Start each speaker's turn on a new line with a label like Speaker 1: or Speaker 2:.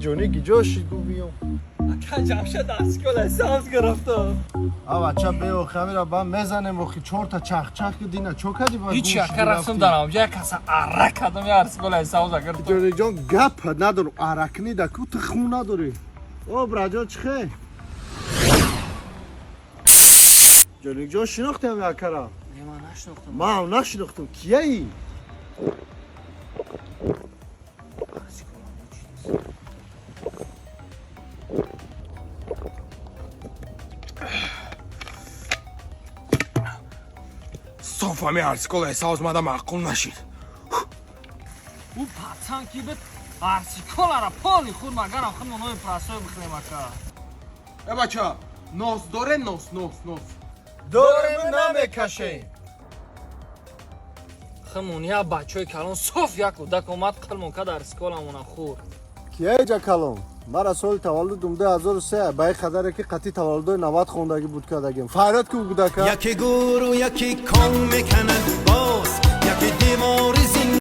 Speaker 1: Ҷони гиҷо шид, гу биём.
Speaker 2: Ака, Ҷамшед арсиколай сабз гирифтам.
Speaker 1: А бача, бео, хамира ба мезанем, охи чорта чахчах ки дина чо кади ба.
Speaker 2: Ҳичи, ака, расм дарам ҷа каса арра кардам, я арсиколай сабз гирифтам.
Speaker 1: Ҷониҷон, гап надорам, аракни да ку ту хун надорӣ. О, браҷон, чихе? Ҷониҷон, шинохтем акара?
Speaker 2: Не, ман нашинохтам.
Speaker 1: Ман нашинохтам, кияи?
Speaker 3: Соф ҳами арсиколаи савз мада маъқул нашид.
Speaker 2: Ӯ пацан ки бит, арсиколара поли худ магарам худ монои прасой бихӯрем, ака.
Speaker 3: Э, бача, нос доре, нос, нос, нос?
Speaker 1: Дорем, намекашем.
Speaker 2: Химон я бачаҳои калон, соф як кӯдак омад, қилмон кад, арсиколамона хӯрд.
Speaker 1: Кияи калон? Мара соли таваллудум 2003, ба ин қадаре ки қатъи таваллудои 90 хондагӣ буд кардагим. Файрод ку, кӯдака.
Speaker 4: Яке гуру, яке кон мекунад.